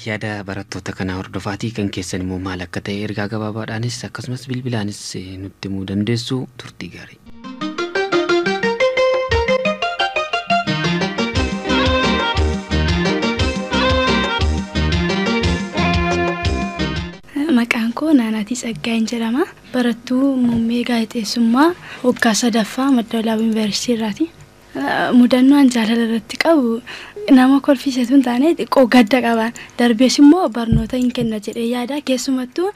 Yaada barattoota kanaa hordofaatii kan keessan immoo maal akka ta'e ergaa gabaabaadhaanis akkasumas bilbilaanis nutti himuu dandeessu. Turtii gaarii. Maqaan koo Naanaatii Tsaggaayeen jedhama. Barattuu muummee gaazexeessummaa waggaa sadaffaa Madda Walaabuu Yuunivarsiitii irraati. Mudannoo an jaalala irratti qabu nama kolfisetu hin taane xiqqoo gadda qaba. Darbees immoo barnoota hin kenna jedhee yaada. Keessumattuu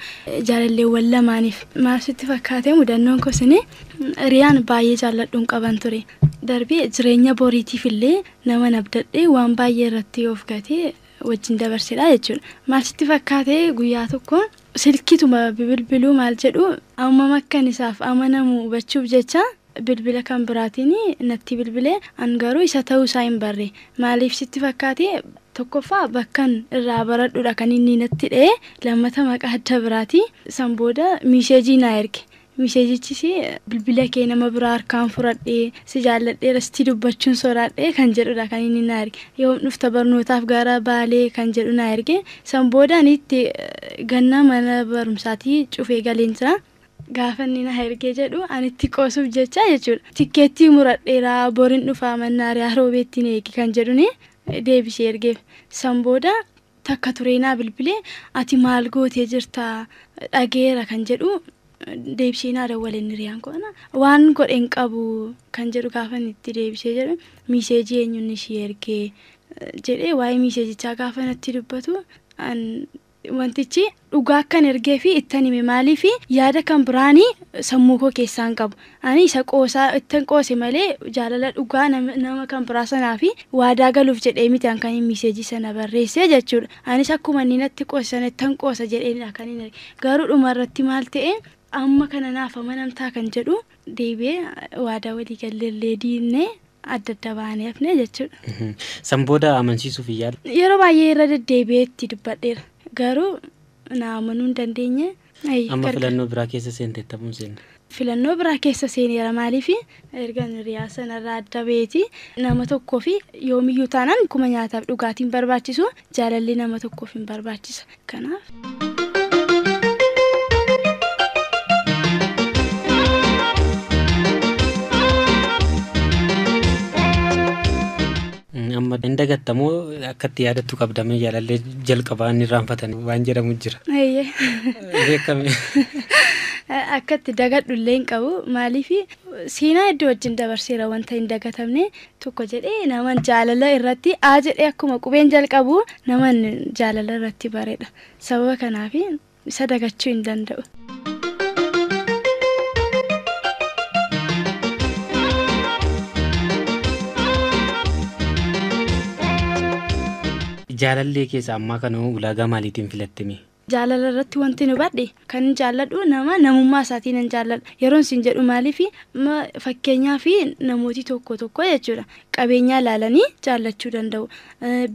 jaalalleewwan lamaaniif. Maal sitti fakkaate mudannoon koo suni hiriyaan baay'ee jaalladhuun qaban ture. Darbee jireenya boriitiif illee nama nabdadhee waan baay'ee irratti of gatee wajjin dabarsedha jechuudha. Maal sitti fakkaate guyyaa tokko silkiituma bilbiluu maal jedhu ammam akkan isaaf amanamu hubachuuf jecha bilbila kan biraatiin natti bilbilee an garuu isa ta'uu isaa hin barre. Maaliif sitti fakkaate tokkoffaa bakkan irraa baradhudha kan inni natti dha'e, lammata maqaa adda biraati. San booda miisheejii naa erge. Miisheejichis bilbila kee nama biraa harkaan fudhadhee si jaalladheera sitti dubbachuun sodaadhee kan jedhudha kan inni naa erge. Yoom dhufta barnootaaf gara Baalee kan jedhu naa erge. San booda ani itti ganna mana barumsaatii cufee galeen jira. Gaafa inni na ergee jedhu ani itti qoosuuf jecha jechuudha. Tikkeettii muradheera boriin dhufaa mannaariyaa roobeettiin eegi kan jedhuni deebisee ergeef. San booda takka tureenaa bilbilee ati maal gootee jirta dhageera kan jedhu deebisee naa dawwaleen hiriyaan koo waan godhe hin qabu kan jedhu gaafa inni itti deebisee jedhu miiseejii eenyuun ishee ergee jedhee waa'ee miiseejichaa gaafa natti dubbatu an wantichi dhugaa akkan ergee fi ittan hime. Maaliif yaada kan biraanii sammuu koo keessaa hin qabu. Ani isa qoosaa ittan qoose malee jaalala dhugaa nama kan biraa sanaa fi waadaa galuuf jedhee miti an kan hin miiseejii sana barreesse jechuudha. Anis akkuma inni natti qoose sana ittan qoosa jedheenidha kan hin erge. Garuu dhuma irratti maal ta'e amma kana naaf amanamtaa kan jedhu deebi'ee waadaa walii galleellee diinee adda adda baanee hafne jechuudha. San booda amansiisuuf hin yaalu? Yeroo baay'ee irra deddeebi'ee itti dubbadheera. Garuu na amanuu hin dandeenye. Amma filannoo biraa keessa seente ta'uun seenne. Filannoo biraa keessa seeneera. Maaliif erga hiriyaa sanarraa adda ba'eeti nama tokkoo fi yoomiyyuu taanaan akkuma nyaataaf dhugaatiin barbaachisu jaalalli nama tokkoof hin barbaachisa. Kanaaf. Amma hin dagattamoo akkatti yaadattu qabdamee jaalallee jalqabaa inni irraanfatan waan jedhamu jira. Beekame. Akkatti dagadhu illee hin qabu. Maaliif seenaa iddoo wajjin dabarseera wanta hin dagatamne tokko jedhee naman jaalala irratti aa jedhee akkuma qubeen jalqabu naman jaalala irratti bareedha. Sababa kanaaf isa dagachuu hin danda'u. Jaalallee keessa ammaa kana ulaagaa maaliitiin filattame? Jaalala irratti wanti nu badhe kan jaalladhu nama namummaa isaatiin hin jaalladhu. Yeroon isin jedhu maaliif fakkeenyaaf namooti tokko tokko jechuudha. Qabeenyaa laalanii jaallachuu danda'u.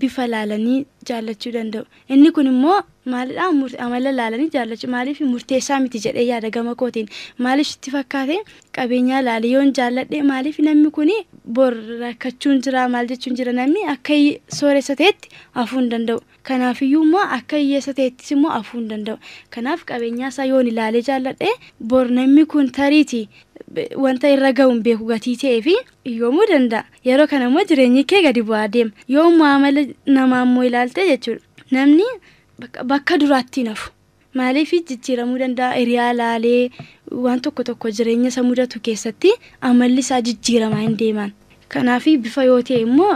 Bifa laalanii jaallachuu danda'u. Inni kun immoo maalidha amala laalanii jaallachuu maaliif murteessaa miti jedhee yaada gama kootiin. Maaliif sitti fakkaate qabeenyaa laalee yoon jaalladhe maaliif namni kun bor rakkachuun jira maal jechuun jira namni akka sooressa ta'etti hafuu hin danda'u. Kanaafiyyuu immoo akka hiyyeessa ta'ettis immoo hafuu hin danda'u. Kanaaf qabeenyaa isaa yoon ilaalee jaalladhe bor namni kun tariiti wanta irra ga'u hin beeku gatii ta'ee fi hiyyoomuu danda'a. Yeroo kana immoo jireenyi kee gadi bu'aa deema. Yoo amala namaa immoo ilaalte jechuudha. Namni bakka duraatti nafu. Maaliif jijjiiramuu danda'a? Hiriyaa laalee waan tokko tokko jireenya isa mudatu keessatti amalli isaa jijjiiramaa hin deeman. Kanaaf bifa yoo ta'e immoo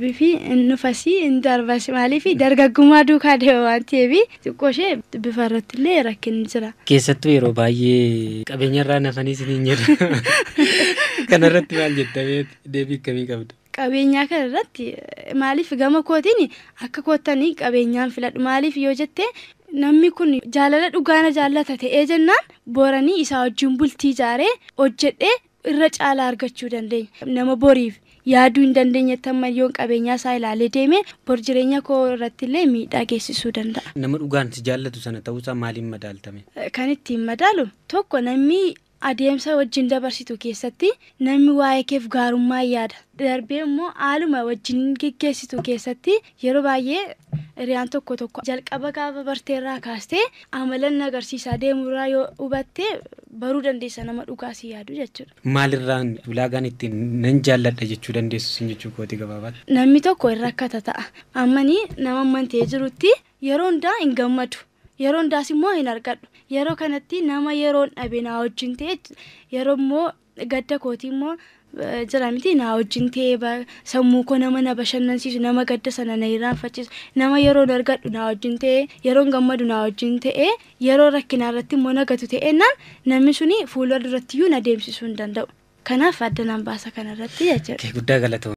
bifi hin dhufasi hin darbas. Maaliif dargaggummaa duukaa deema waan ta'eef xiqqoo ishee bifa irratti illee rakkinni jira. Keessattuu yeroo baay'ee qabeenya irraa nafanii isiniin jedhu. Kana irratti maal jetta? Deebii akkamii qabda? Qabeenyaa kana irratti maaliif gama kootiin akka koottanii qabeenyaan filadhu. Maaliif yoo jette namni kun jaalala dhugaana jaallata ta'ee jennaan boranii isaa wajjin bultii ijaaree hojjedhee irra caalaa argachuu dandeenya. Nama boriif yaaduu hin dandeenyetti amma yoon qabeenyaa isaa ilaalee deeme bor jireenya koo irratti illee miidhaa geessisuu danda'a. Nama dhugaan si jaallatu sana ta'uusaa maaliin madaaltame? Kan ittiin madaalu tokko namni Adeemsa wajjin dabarsitu keessatti namni waa'ee keef gaarummaa yaada. Darbee immoo haaluma wajjin geggeessitu keessatti yeroo baay'ee hiriyaan tokko tokko jalqaba gaafa barteerraa kaastee amala inni agarsiisaa deemurraa yoo hubatte baruu dandeessa nama dhugaa si yaadu jechuudha. Maalirraan ulaagaan ittiin nan jaalladha jechuu dandeessu sin jechuu kooti gabaabaatti? Namni tokko hin rakkata ta'a. Ammanii nama ammantee jirutti yeroo hundaa hin gammadu. Yeroo hundaas immoo hin argadhu. Yeroo kanatti nama yeroon dhabe naa wajjin ta'e, yeroo immoo gadda kootii immoo jira miti, naa wajjin ta'e, sammuu koo nama na bashannansiisu, nama gadda sana na irraanfachiisu, nama yeroon argadhu naa wajjin ta'e, yeroon gammadu naa wajjin ta'e, yeroo rakkinaa irratti immoo na gatu ta'ennaan namni suni fuula durattiyyuu na deemsisuu hin danda'u. Kanaaf adda naan baasa kanarratti jechuudha. Guddaa galatoomii.